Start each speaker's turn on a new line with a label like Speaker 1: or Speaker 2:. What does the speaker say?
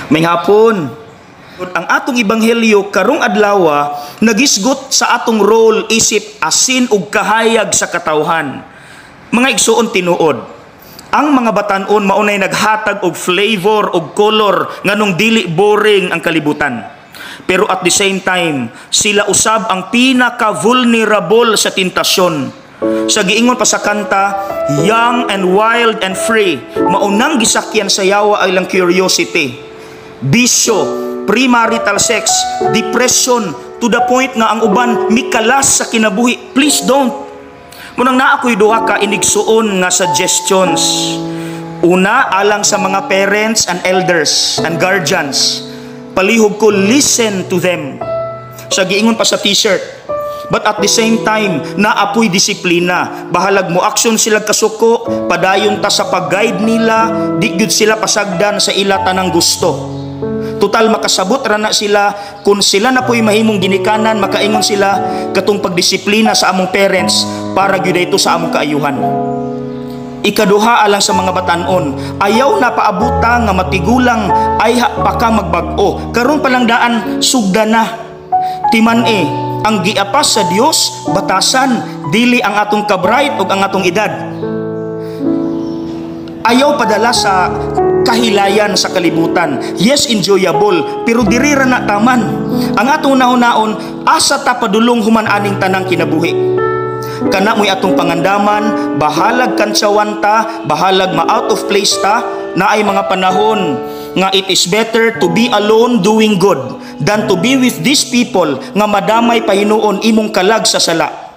Speaker 1: Maayong hapon. Ang atong ebanghelyo karong adlaw nagisgot sa atong role isip asin ug kahayag sa katawhan. Mga igsuon, tinuod. Ang mga batan-on maunay naghatag og flavor og color nganong dili boring ang kalibutan. Pero at the same time, sila usab ang pinaka-vulnerable sa tentasyon. Sa giingon pa sa kanta, "Young and wild and free," maunang gisakyan sa yawa ay lang curiosity, bisyo, premarital sex, depression, to the point nga ang uban mikalas sa kinabuhi. Please don't. Munang naa ko'y duha ka inigsuon nga suggestions. Una, alang sa mga parents and elders and guardians. Palihog ko, listen to them. Sa giingon pa sa T-shirt. But at the same time, naa poy disiplina. Bahalag mo aksyon sila kasuko, padayon ta sa pag-guide nila, di gyud sila pasagdan sa ila tanang gusto. Total makasabot ra na sila. Kung sila na po'y mahimong ginikanan, makaingon sila, "Katong pagdisiplina sa among parents para gyud ito sa among kaayuhan." Ikaduha, alang sa mga batanon, ayaw na paabuta nga matigulang ayha pa ka magbag-o. Karon pa lang daan, sugda na. Timan e, ang giapas sa Dios batasan, dili ang atong kabright o ang atong edad. Ayaw padala sa kahilayan sa kalibutan. Yes, enjoyable, pero diri ra na taman. Ang atong nahunaon, asa ta padulong human aning tanang kinabuhi? Kana mo'y atong pangandaman, bahalag kantsawan ta, bahalag ma-out of place ta, naay mga panahon nga it is better to be alone doing good than to be with these people nga madamay pahinuon imong kalag sa sala.